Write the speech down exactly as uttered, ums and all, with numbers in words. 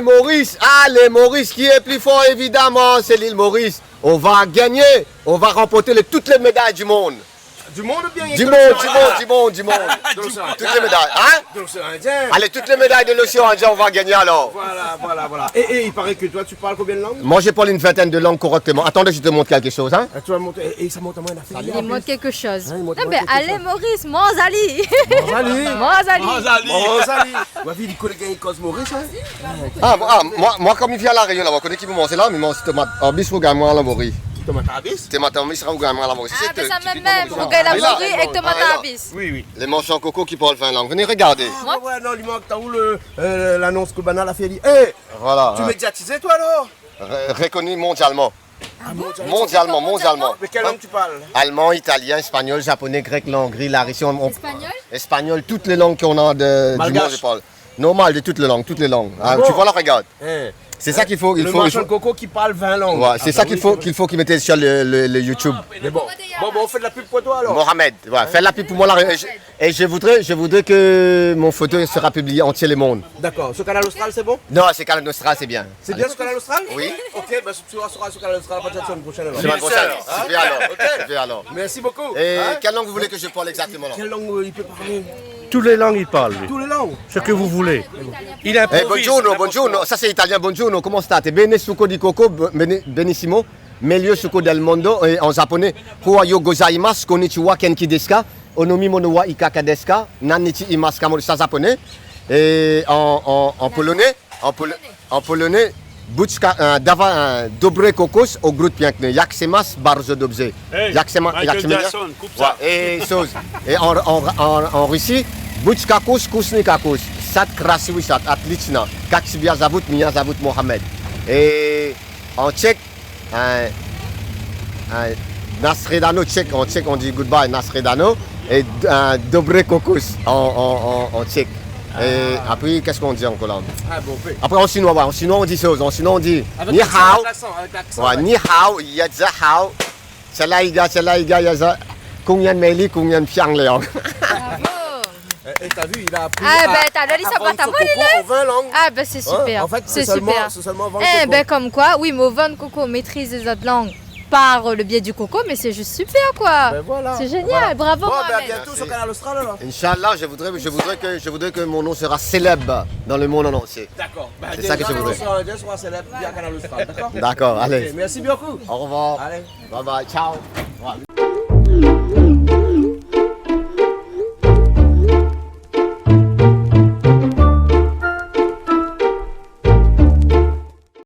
Maurice, alé, Maurice qui est plus fort, évidemment, c'est l'île Maurice. On va gagner, on va remporter les, toutes les médailles du monde. Du monde ou bien rien que l'océan Indien ? Du monde, du monde, du monde, du monde. De l'océan Indien. Toutes les médailles, hein ? De l'océan Indien. Allez, toutes les médailles de l'océan Indien, on va gagner alors. Voilà, voilà, voilà. Et, et il paraît que toi, tu parles combien de langues ? Moi, je parle une vingtaine de langues correctement. Attendez, je te montre quelque chose, hein. Ah, tu vas montrer, et, et ça montre à moi une affaire. Li montre kékshoz. Hein, li montre kékshoz. Non, mé alé, Maurice, manz ali. Manz ali. Manz ali. Manz ali. Manz ali. Ou la vi, li koné gingn koz Maurice, hein. Ah, bon, ah, moi, moi, comme il vient à La Réunion là-bas, ou koné ki pou manz la, mi manz tomat arbis rougay moin a la mori. Tomat arbis ? Tomat arbis rougay moin a la mori. Ah, ben ça, même, même, rougay la mori èk tomat arbis. Oui, oui. Les morceaux coco qui parlent vingt langues. Venez regarder. Ah, ouais, ouais, non, li mank, t'as vu le, euh, l'annonce que Bana la fait, li. Eh, voilà, tu médiatisé, toi, alors ? Re-, reconnu mondialement. Ah, mondialement. Mondialement, mondialement. Mais quelle langue tu parles ? Allemand, italien, espagnol, japonais, grec, l'Hongrie, la Russie, on, on, espagnol ? Espagnol, toutes les langues qu'on a de, du monde, je parle. Malgache. Normal, de toutes les langues, toutes les langues. Ah, bon ? Tu vois là, regarde. Hein. C'est ça qu'il faut, il faut, il faut. Le marchand de coco qui parle vingt langues. Ouais, c'est ça qu'il faut, qu'il faut qu'il mette sur le, le, le YouTube. Mais bon. Bon, bon, on fait de la pub pour toi, alors. Mohamed, ouais, fais de la pub pour moi, là, et je, et je voudrais, je voudrais que mon photo sera publié entier le monde. D'accord. Sur Kanal Austral, c'est bon ? Non, c'est Kanal Austral, c'est bien. C'est bien sur Kanal Austral ? Oui. Ok, bah, tu seras sur Kanal Austral à partir de la semaine prochaine, alors. Semaine prochaine, alors. Hein ? Super, alors. Ok. Super, alors. Merci beaucoup. Et quelle langue vous voulez que je parle exactement, là ? Quelle langue, euh, il peut parler ? Toutes les langues, il parle, lui. Toutes les langues ? Ce que vous voulez. Il improvise, n'importe quoi. Eh, buongiorno, buongiorno. Ça, c'est italien. Buongiorno, come state? Bene, succo di coco, be-, bene-, benissimo. Meglio succo del mondo, eh, en japonais. Ohayo gozaimasu, konnichiwa, genki desu ka? Onomimono wa ikaka desu ka? Nanichi imasu ka? Mo-, ça, japonais. Et en, en, en polonais, en polo-, en polonais, buczka, euh, dawa, euh, dobre kokos, ogród piękny, jak się masz, bardzo dobrze. Hey, jak się ma-, Michael jak się mia-, Jackson, coupe ça. Ouais, et chose. Et en, en, en, en Russie, buczka kos, kusny kakos, sad krasy wisad, atlichna, kak ciebie zawód, mia zawód Mohamed. Et en tchèque, euh, euh, nasredano, tchèque, en tchèque, on dit goodbye, nasredano, et, euh, dobre kokos en, en, en, en tchèque. Et après, qu'est-ce qu'on dit encore là ? Ah, bon, oui. Après, en chinois, ouais, en chinois, on dit chose. En chinois, on dit ni hao. Avec l'accent, avec l'accent, ouais. Ni hao, ya za hao. Chala iga, chala iga, ya za. Kung yan meli, kung yan piang leong. Bravo. Eh, eh, t'as vu, il a appris à, à vendre son coco en vingt langues. Ah, ben, t'as vu, il a sa boîte à mots, il est. Ah, ben, c'est super. Hein, en fait, c'est super. C'est seulement, c'est seulement vendre coco. Eh ben, comme quoi, oui, mais vendre coco, maîtrise les autres langues par le biais du coco, mais c'est juste super, quoi. Ben voilà. C'est génial, voilà. Bravo, Mohamed. Bon, ben, à bientôt sur Kanal Austral, alors. Inch'Allah, je voudrais, je voudrais que, je voudrais que mon nom sera célèbre dans le monde en entier. D'accord. Ben, déjà, on sera, déjà, on sera célèbre via Kanal Austral, d'accord ? D'accord, allez. Ok, merci beaucoup. Au revoir. Allez. Bye bye, ciao.